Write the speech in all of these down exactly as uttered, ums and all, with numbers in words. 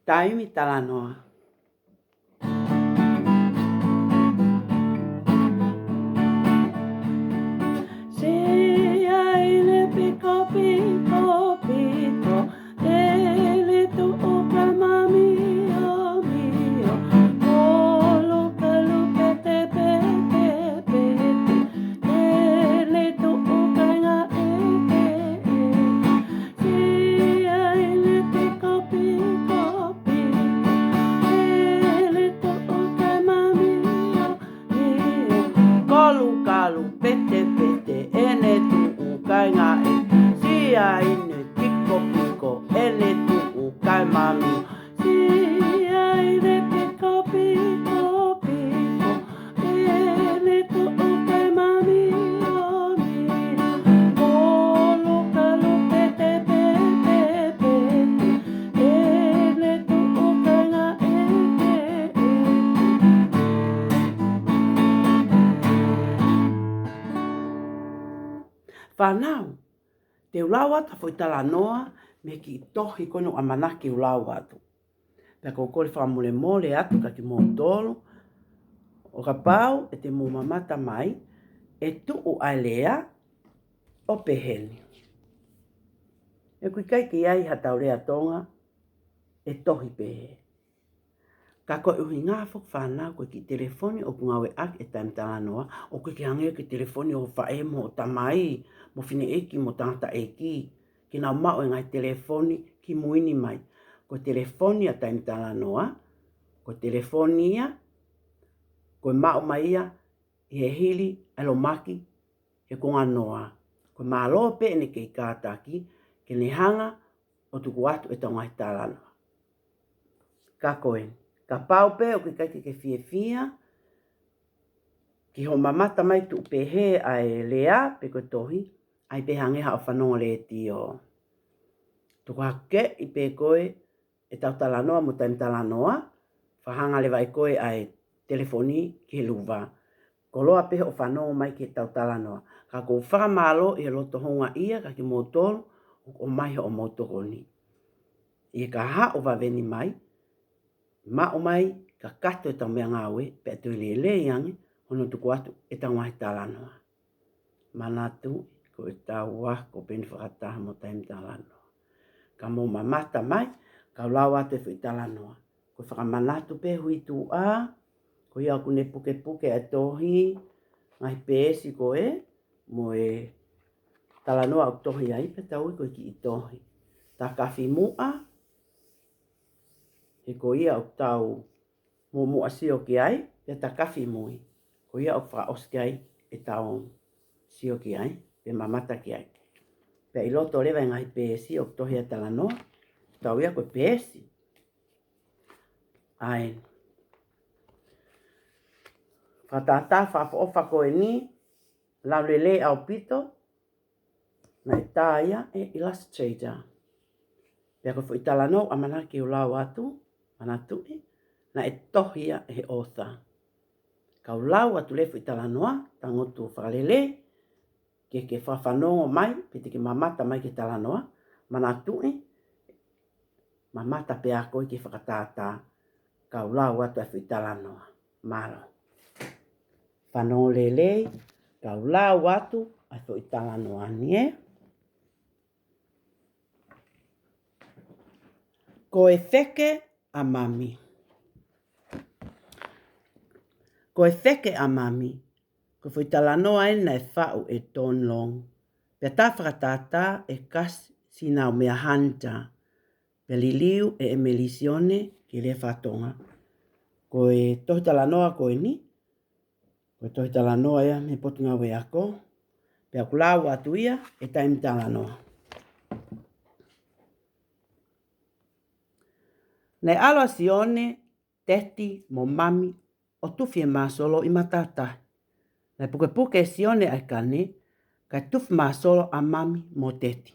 Taimi talanoa. Siaine piko piko piko, tele tuʻu kae mamiomio, kolu kalu pete pete pete, tele tuʻu kae ngaʻekeʻeke. Siaine piko piko piko, tele tuʻu kae mamiomio, kolu kalu pete pete, ʻene tuʻu kae ngaʻekeʻeke. Siaine piko piko, ʻene tuʻu kae mamiomio. Siaine piko piko piko, ʻene tuʻu kae mamiomio, kolu kalu pete pete pete, ʻene tuʻu kae ngaʻekeʻeke. Fānau, te u lau atu ha foʻi talanoa mei he kiʻi tohi ko eni ʻoku ʻamanaki ke u lau atu. Pea ʻoku ou kole fakamolemole atu kia kimoutolu, ʻo kapau ʻe te mou mamata mai, ʻe tuʻu ʻa e lea ʻo pehē ni. ʻOku ʻikai ke ʻi ai haʻatau lea Tonga ʻe tohi pehē. Ka ko e ʻuhinga foki, fānau, ko e kiʻi telefoni ʻoku ngāueʻaki he taimi talanoa, ʻoku ʻikai ke hangē ko e telefoni ʻo e faʻē mo e tamai, mo e fineʻeiki mo e tangataʻeiki, ke nau maʻu e ngaahi telefoni kimui ni mai. Ko e telefoni ʻa e taimi talanoa, ko e telefoni ia, ko e maʻu mai ia ʻi he hili ʻa e lōmaki he kuonga noa. Ko e mālō pē ʻene kei kātaki ke ne hanga ʻo tuku atu ʻetau ngaahi talanoa. Ka ko eni, kapau pē ʻoku ʻikai ke ke fiefia ki hoʻo mamata mai tuʻu pehē ʻa e lea pe ko e tohi, ʻai pē hangē haʻo fanongo letiō. Tuku hake ʻi pē koe ʻetau talanoa mo e taimi talanoa, fakahanga leva ʻe koe ʻa e telefoni ki he luva. Koloa pē hoʻo fanongo mai ki heʻetau talanoa. Ka ʻoku ou fakamālō ʻi he loto houngaʻia kia kimoutolu ʻoku ʻomai hoʻomou tokoni. ʻI he ka haʻu ʻo vave ni mai, maʻu mai kakato ʻetau meʻangāue, pea toe lelei ange hono tuku atu ʻetau ngaahi talanoa. Manatuʻi, ko ʻetau ako pē eni fakataha mo e taimi talanoa. Ka mou mamata mai, kau lau atu e foʻi talanoa. Ko e fakamanatu pē, hui tuʻa, ko ia ʻoku ne pukepuke ʻa e tohi, ngaahi peesi ko ē, mo e talanoa ʻoku tohi ai, pea tau ui ko e kiʻi tohi. Takafi muʻa, he ko ia ʻoku tau muʻomuʻa sio ki ai, pea takafi mui, ko ia ʻoku fakaʻosi ki ai ʻetau sio ki ai, pe mamata ki ai. Pea ʻi loto leva e ngaahi peesi ʻoku tohi ai e talanoa, tau ia ko e peesi. ʻAi. Fakatātā fakaʻofoʻofa ko eni, lau lelei ʻaupito, naʻe tā ia ʻe he illustrator. Pea ko e foʻi talanoa ʻoku ʻamanaki ke u lau atu, manatuʻi, naʻe tohi ia ʻe he author. Kau lau atu leva e foʻi talanoa, tangutu fakalelei, ke ke fakafanongo mai, pe te ke mamata mai ki he talanoa, manatuʻi, mamata pē ʻa koe ki he fakatātā, kau lau atu e foʻi talanoa. Mālō. Fanongo lelei, kau lau atu e foʻi talanoa ni, ē. Ko e feke ʻa Mami. Ko e feke ʻa Mami. Ko e foʻi talanoa eni naʻe faʻu ʻe Don Long. Pea tā fakatātā ʻe Kasi Sinaumea Hunter. Pea liliu ʻe ʻEmeli Sione ki he lea faka-Tonga. Ko e tohi talanoa ko eni, ko e tohi talanoa ia mei he Potungāue Ako. Pea ʻoku lau atu ia e taimi talanoa. Naʻe ʻalu ʻa Sione, Teti mo Mami ʻo tufi e māsolo ʻi matātahi. Naʻe pukepuke ʻe Sione ʻa e kane, kae tufi māsolo ʻa Mami mo Teti.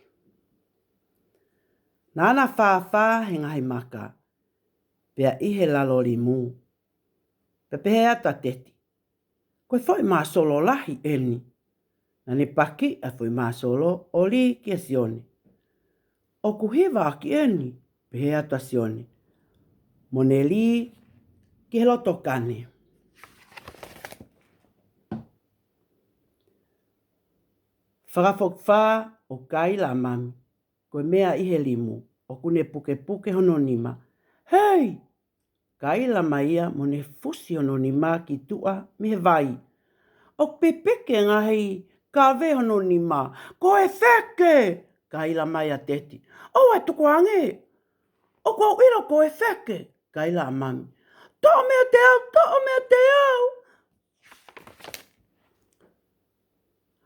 Naʻá na fāfā he ngaahi maka, pea ʻi he lalo limu. Pea pehē atu ʻa Teti, "Ko e foʻi māsolo lahi eni." Naʻá ne paki ʻa e foʻi māsolo ʻo lī kia Sione. "ʻOku hiva ʻaki eni," pehē atu ʻa Sione. Mo ne lī ki he loto kane. Fakafokifā ʻo Kaila ʻa Mami, ko e meʻa ʻi he limu, ʻoku ne pukepuke hono nima. Hei! Kaila mai ia mo ne fusi hono nima ki tuʻa mei he vai. ʻOku pipiki e ngaahi kave hono nima. Ko e feke! Kaila mai ʻa Teti. ʻOua ʻe tukuange! ʻOku ou ʻilo ko e feke! Kaila ʻa Mami. Toʻo meiate au, toʻo meiate au!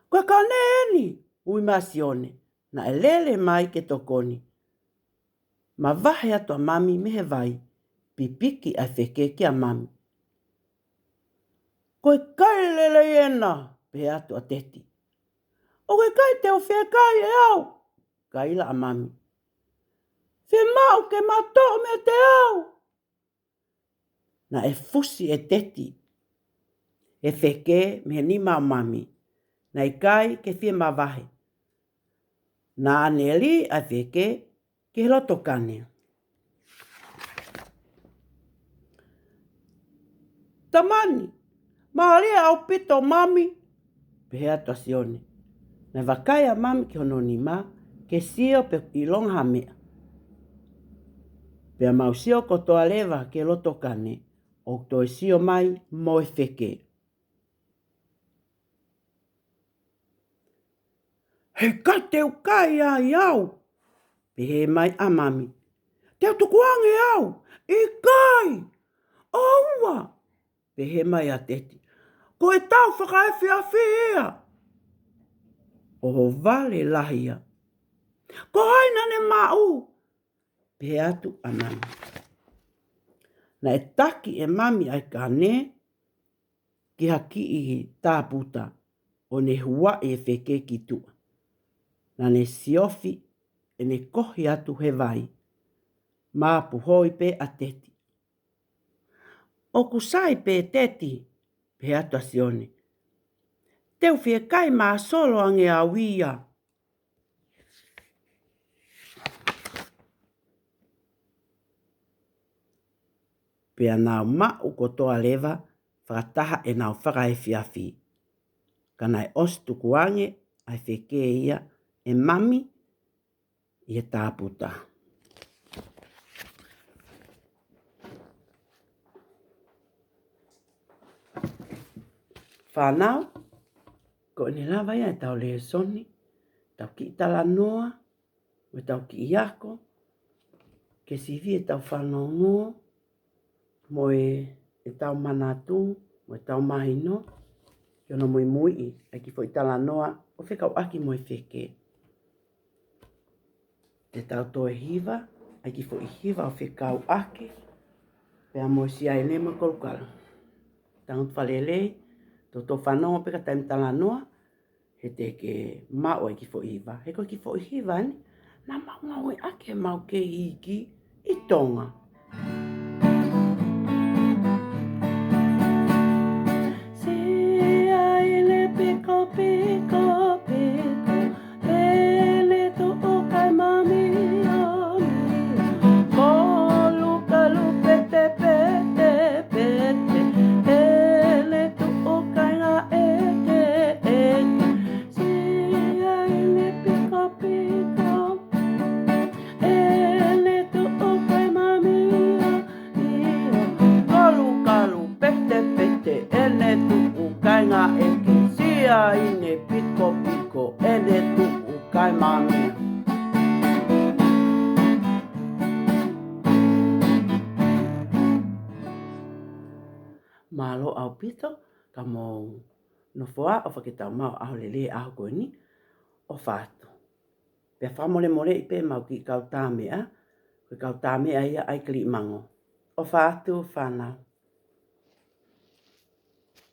Ko e kane eni, ui mai ʻa Sione. Naʻe lele mai ke tokoni. Mavahe atu ʻa Mami mei he vai, pipiki ʻa e feke kia Mami. Ko e kai lelei ena, pehē atu ʻa Teti. ʻOku ʻikai te u fie kai ʻe au, kaila ʻa Mami. Fiemaʻu ke ma toʻo meiate au. Naʻe fusi ʻe Teti e feke mei he nima ʻo Mami. Naʻe ʻikai ke fie mavahe. Naʻa ne lī ʻa e feke ki he loto kane. Tamani, mālie ʻaupito Mami, pehē atu ʻa Sione. Naʻe vakai ʻa Mami ki hono nima, ke sio pe ʻilonga ha meʻa. Pea mau sio kotoa leva ki he loto kane, ʻo toe sio mai mo e feke. He ʻikai te u kai ai au, pehē mai ʻa Mami. Te u tukuange au, ʻikai, ʻoua, pehē mai ʻa Teti. Ko e tau fakaefiafi ia. ʻOhovale lahi ia. Ko hai naʻa ne maʻu, pehē atu ʻa Mami. Naʻe taki ʻe Mami ʻa e kane ki ha kiʻi tāputa ʻo ne huaʻi e feke ki tuʻa. Naʻa ne siofi ʻene kohi atu he vai. Mapuhoi pē ʻa Teti. ʻOku sai pē Teti, pehē atu ʻa Sione. Te u fie kai māsolo ange au ia. Pea nau maʻu kotoa leva fakataha ʻenau fakaefiafi. Ka naʻe ʻosi tukuange ʻa e feke ia ʻe Mami ʻi he tāputa. Fānau, ko ʻene lava ia ʻetau lēsoni, tau kiʻi talanoa, mo ʻetau kiʻi ako, ke sivi ʻetau fanongo, mo e, ʻetau manatu, mo ʻetau mahino, ki hono muimuiʻi ʻa e kiʻi foʻi talanoa ʻo fekauʻaki mo e feke. Te tau toe hiva ʻa e kiʻi foʻi hiva ʻo fekauʻaki pea mo Siaine mo Kolukalu. Tangutu fakalelei, toutou fanongo pē ki he taimi talanoa, he te ke maʻu ʻa e kiʻi foʻi hiva. He ko e kiʻi foʻi hiva ni naʻa mau ngāueʻaki heʻemau kei iiki ʻi Tonga. Siaine piko, piko, piko, ʻene tuʻu kai mami ʻo mi. Kolukalu pete, pete, pete, ʻene tuʻu kai ngā ʻeke, ʻeke. Siaine piko, piko, ʻene tuʻu kai mami ʻo mi. Kolukalu pete, pete, ʻene tuʻu kai ngā ʻeke. Siaine piko, piko, ʻene tuʻu kai mami. Mālō ʻaupito, ka mou nofo ā ʻo fakatau maʻu ʻaho lelei ʻaho ko eni, ʻofa atu. Pea fakamolemoleʻi pē ʻemau kiʻi kau tāmeʻa, ko e kau tāmeʻa ia ʻa e Kiliʻimango. ʻOfa atu fānau.